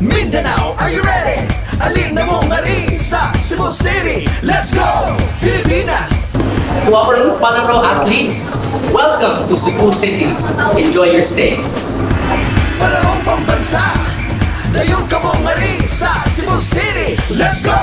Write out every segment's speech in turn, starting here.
Mindanao, are you ready? Alin na mo ngari sa Cebu City. Let's go! Pilipinas! To our Palaro athletes, welcome to Cebu City. Enjoy your stay. Palarong Pambansa, dayon ka mo ngari sa Cebu City. Let's go!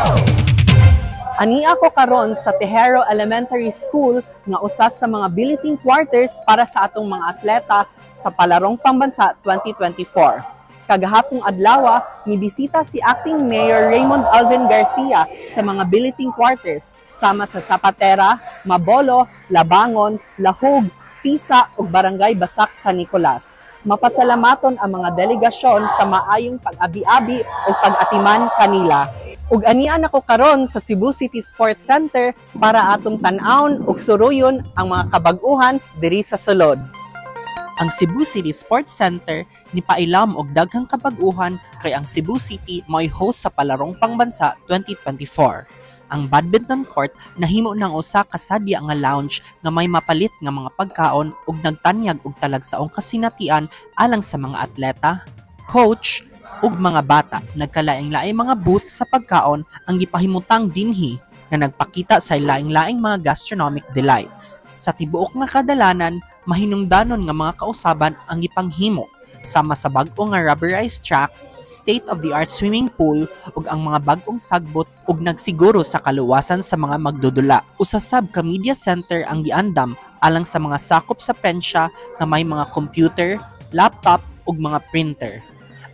Ani ako karon sa Tejero Elementary School nga usa sa mga billeting quarters para sa atong mga atleta sa Palarong Pambansa 2024. Kagahapong adlaw, nibisita si Acting Mayor Raymond Alvin Garcia sa mga billeting quarters sama sa Zapatera, Mabolo, Labangon, Lahug, Tisa ug Barangay Basak San Nicolas. Mapasalamaton ang mga delegasyon sa maayong pag-abi-abi ug pag-atiman kanila. Ug anian ako karon sa Cebu City Sports Center para atong tan-awon ug suruyon ang mga kabag-uhan diri sa sulod. Ang Cebu City Sports Center nipailam og daghang kabag-uhan kay ang Cebu City mao'y host sa Palarong Pangbansa 2024. Ang badminton court nahimo ng usa ka sadya nga lounge nga may mapalit nga mga pagkaon ug nagtanyag og talagsaong kasinatian alang sa mga atleta, coach ug mga bata. Nagkalaing-laing mga booth sa pagkaon ang gipahimutang dinhi nga nagpakita sa laing-laing mga gastronomic delights. Sa tibuok nga kadalanan, mahinungdanon nga mga kausaban ang gipanghimo sama sa bag-o nga rubberized track, state-of-the-art swimming pool ug ang mga bag-ong sagbot ug nagsiguro sa kaluwasan sa mga magdudula. Usa sab ka media center ang giandam alang sa mga sakop sa prensya nga may mga computer, laptop ug mga printer.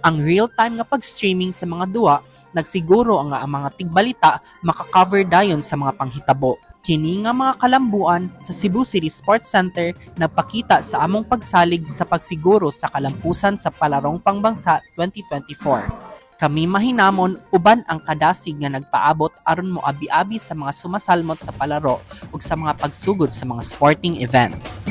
Ang real-time nga pag-streaming sa mga duwa nagsiguro nga ang mga tigbalita maka-cover dayon sa mga panghitabo. Kini nga mga kalambuan sa Cebu City Sports Center nagpakita sa among pagsalig sa pagsiguro sa kalampusan sa Palarong Pambansa 2024. Kami mahinamon uban ang kadasig nga nagpaabot aron moabi-abi sa mga sumasalmot sa palaro ug sa mga pagsugod sa mga sporting events.